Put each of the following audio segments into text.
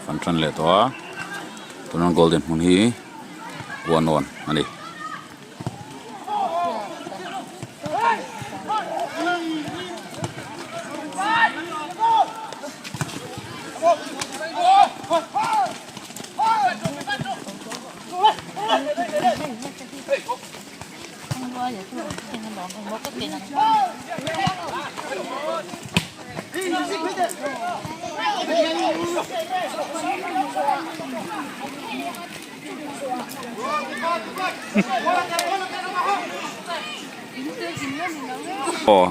An tan leh tawh a tuna golden hmun hi one one a ni. Aw.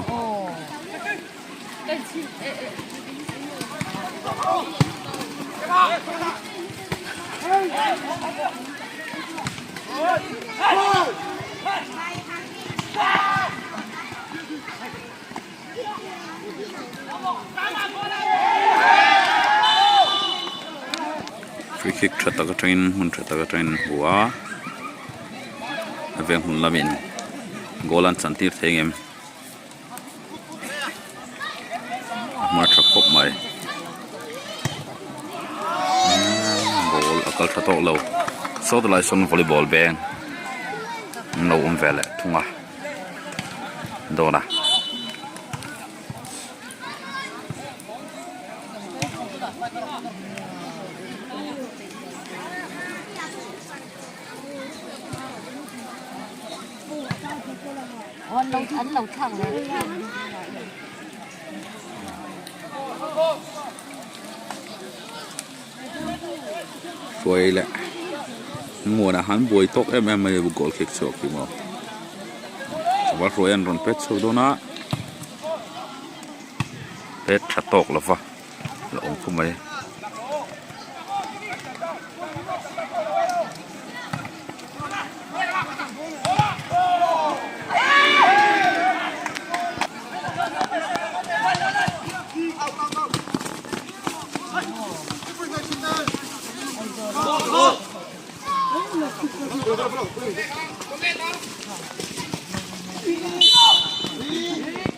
Free kick tha tak atangin hmun tha tak atangin an hmu a a veng hun lamin goal an chan tir thei ang em a hma tha khawp mai ball a kal tha tawh lo saw tilai sawn volleyball beng an lo awm ve leh thung a. Dawn a. Hruai leh muanah han buai tawk em em mai a goal kick chhuak hi maw chuan hruai an rawn pet chhuak dawn a pet tha tawk lova la awm khawp mai.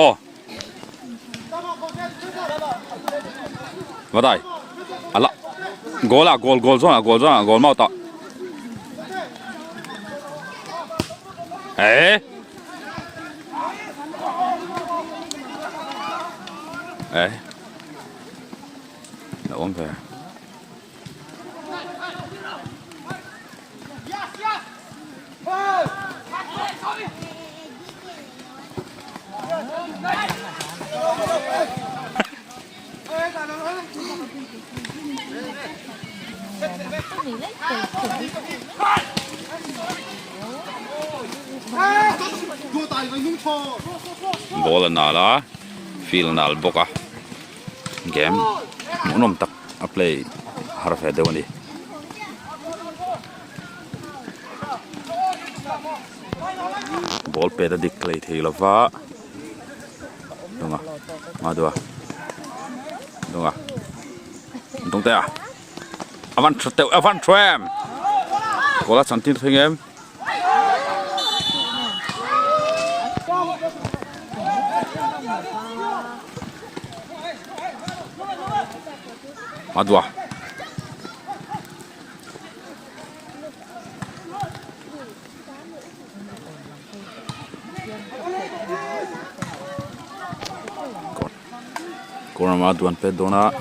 Aw Va dai Ala Goal ah goal goal zawn ah goal zawn ah goal mouth ah Eh Eh La awm ve. Ball a nal a field a nal bawk a. Game hmuhnawm tak a play har ve deuh a ni. Ball pet a dik hlei thei lo va dunga hma deuh a dunga dawng te a a van tha teuh a van thu em goal a chan tir thleng em. A duah. Corner ah duan pet dawn a.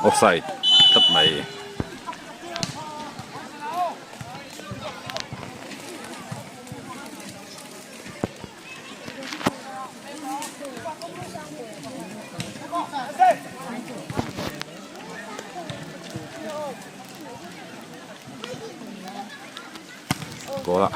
Offside tlat mai. Goal a.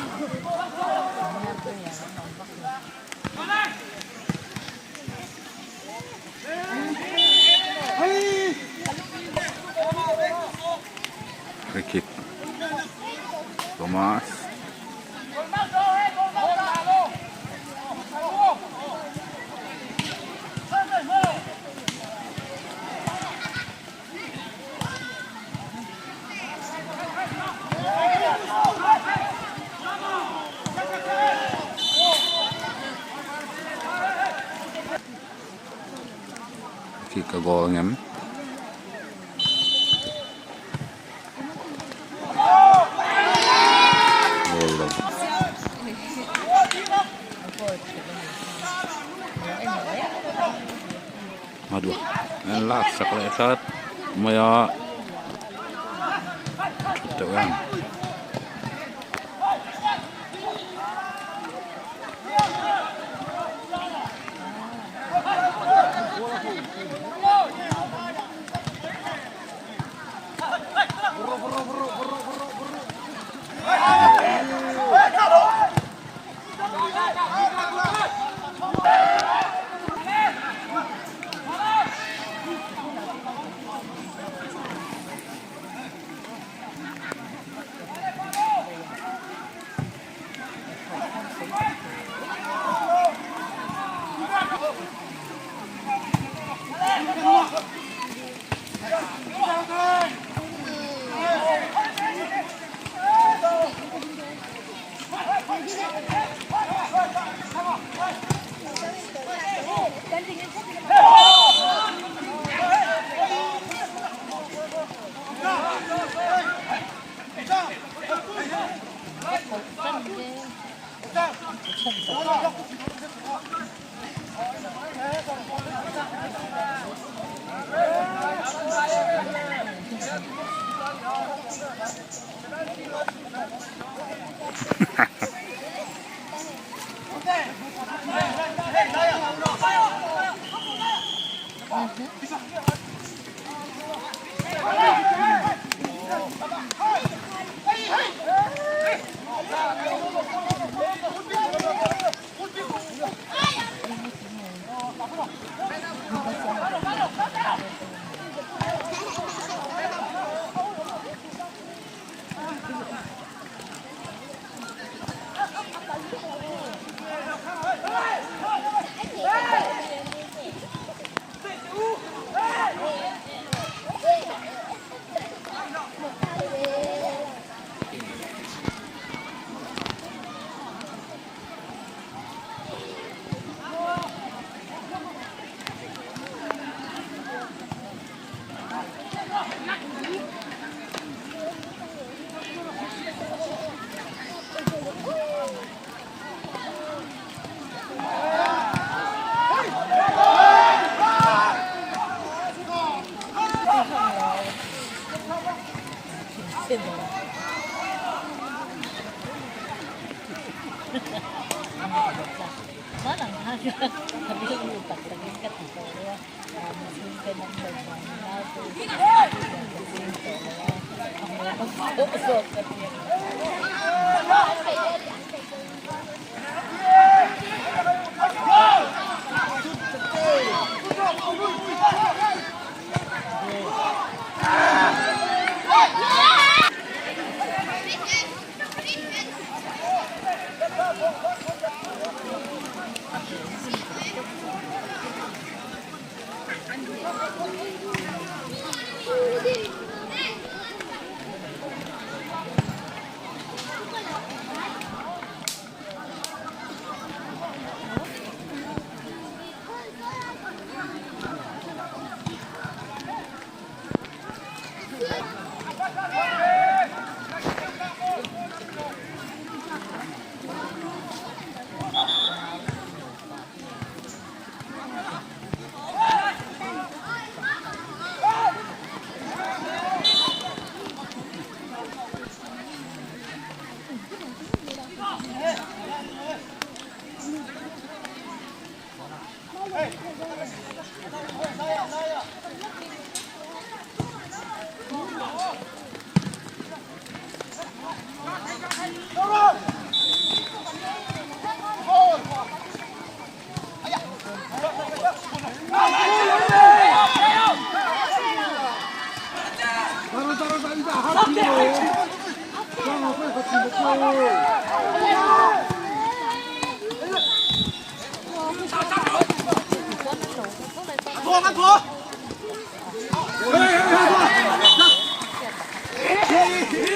Free kick. Thomas. Kick a goal ang em? Goal lo. Hma duh an lak sak leh tlat mai a thut deuh em.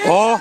Aw.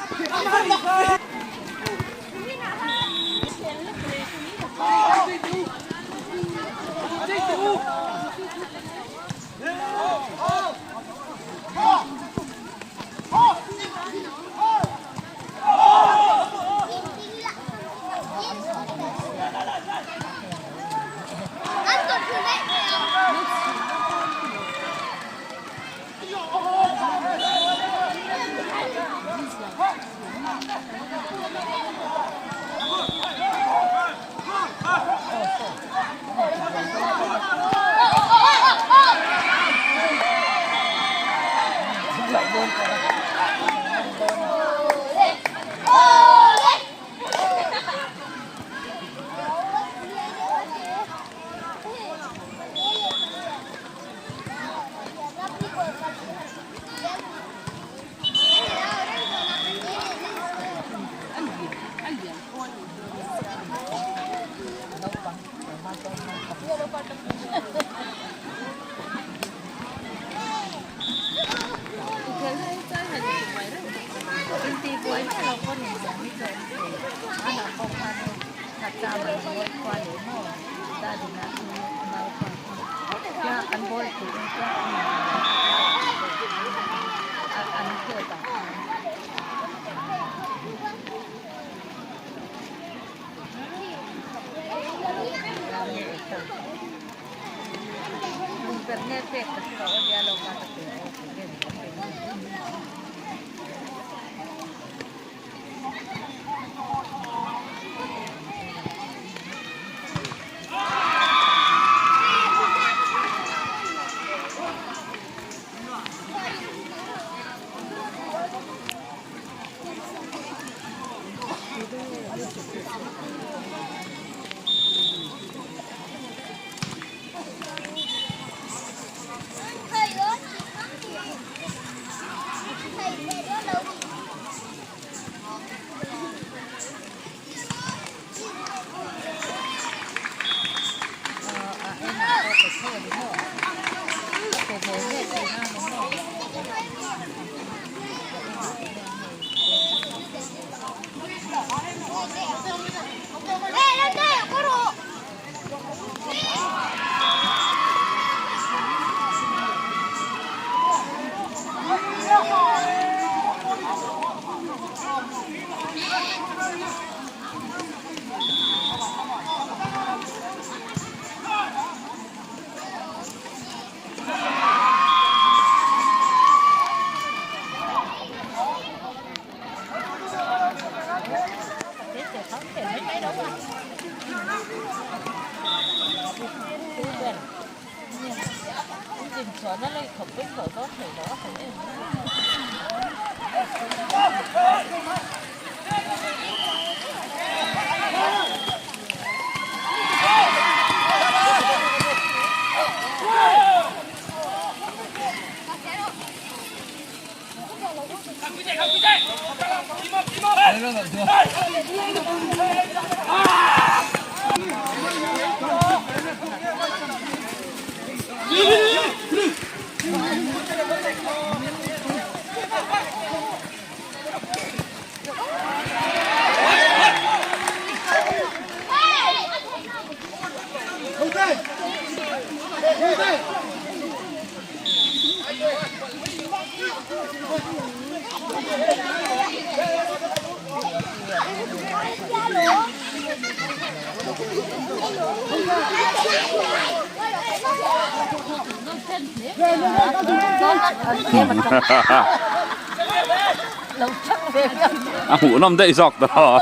A hmuhnawm daih zawk tawh.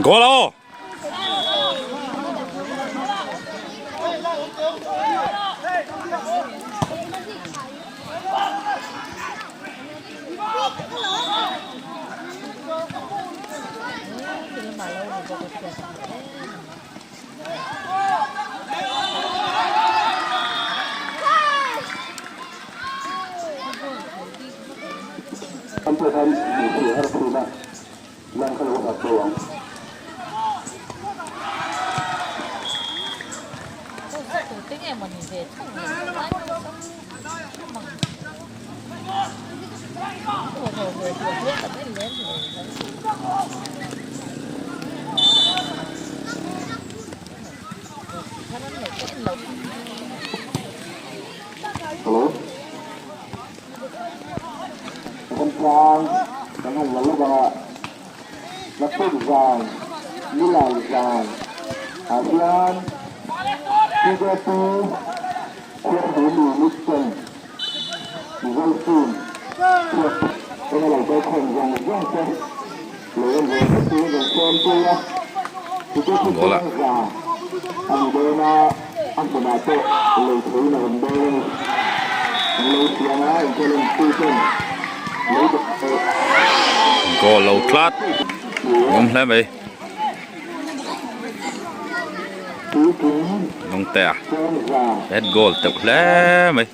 Goal a aw! Goal a. Goal lo tlat awm hle mai. Lungtea head goal teuh hle mai.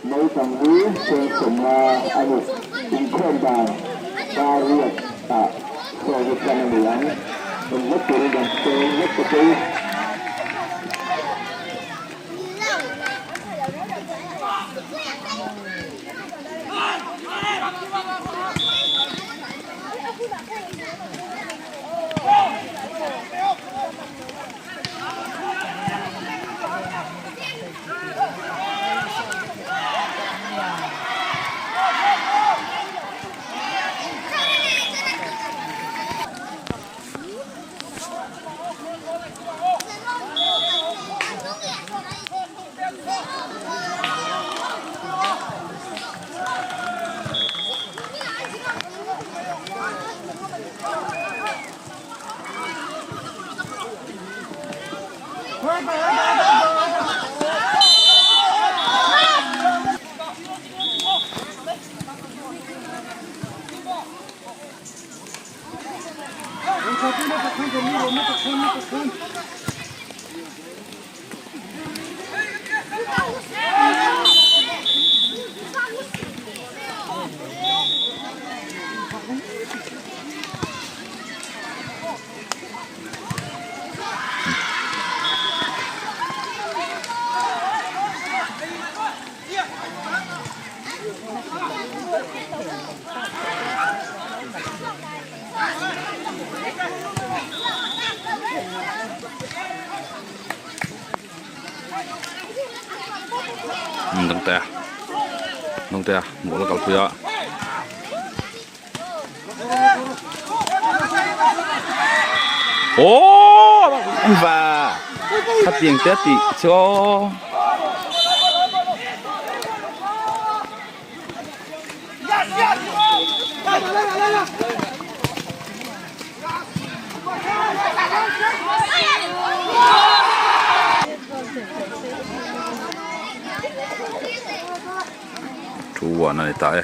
Dangtea Dangtea ball a kalpui a. Aww va khatiang te a tih chu aw. Thu uan a ni ta e.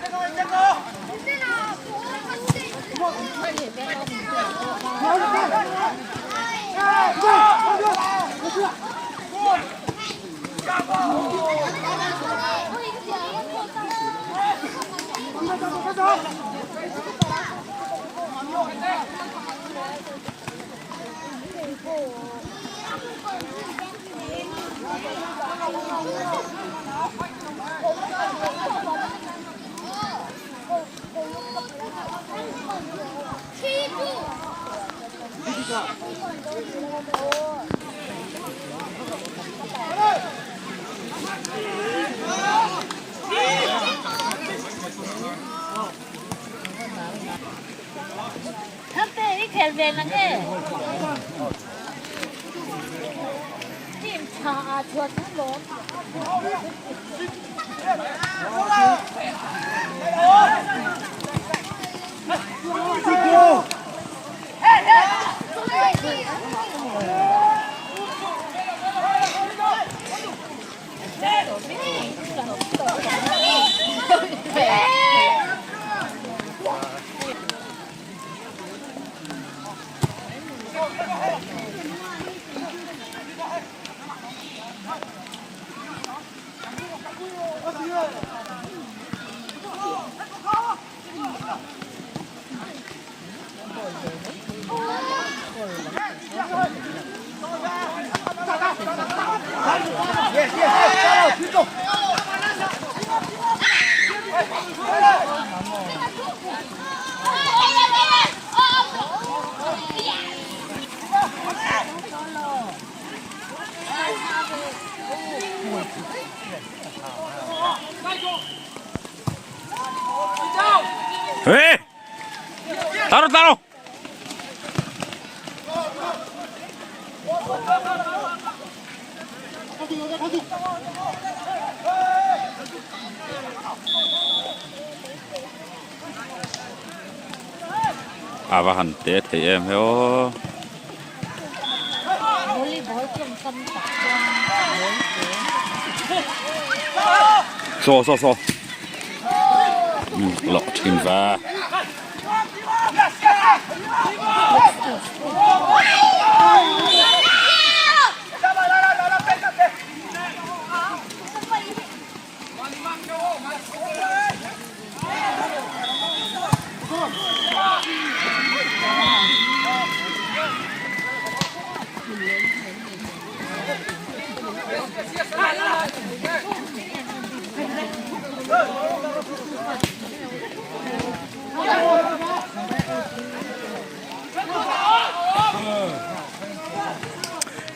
Hey! Taro taro! A va han te thei em he aw. Saw saw saw. Lọ thin va.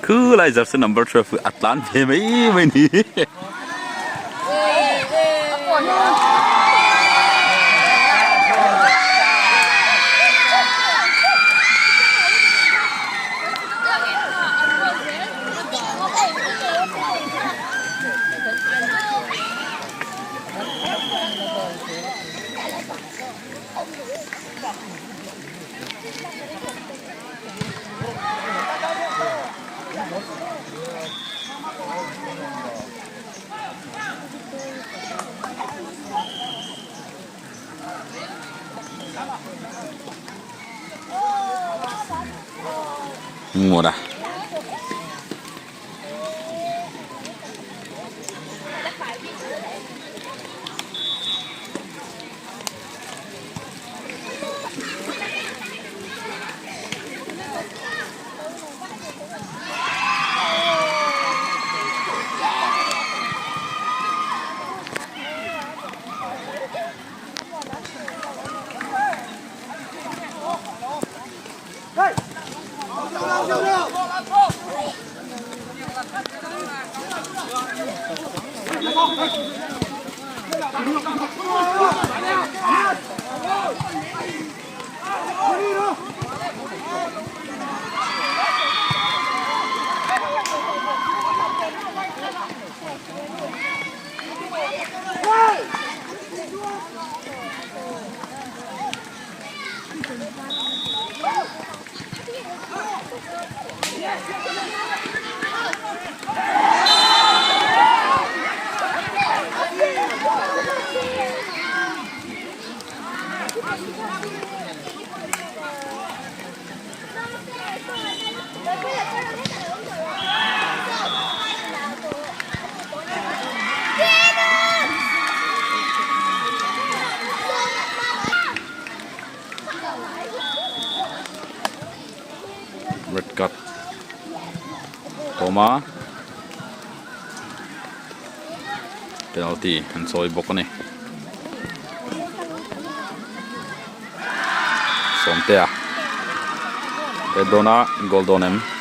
Khu lai jersey number 12 a tlan ve mai mai ni. Ngawt a. Red card awm a penalty an chawi bawk a ni sawmtea pet dawn a goal dawn em.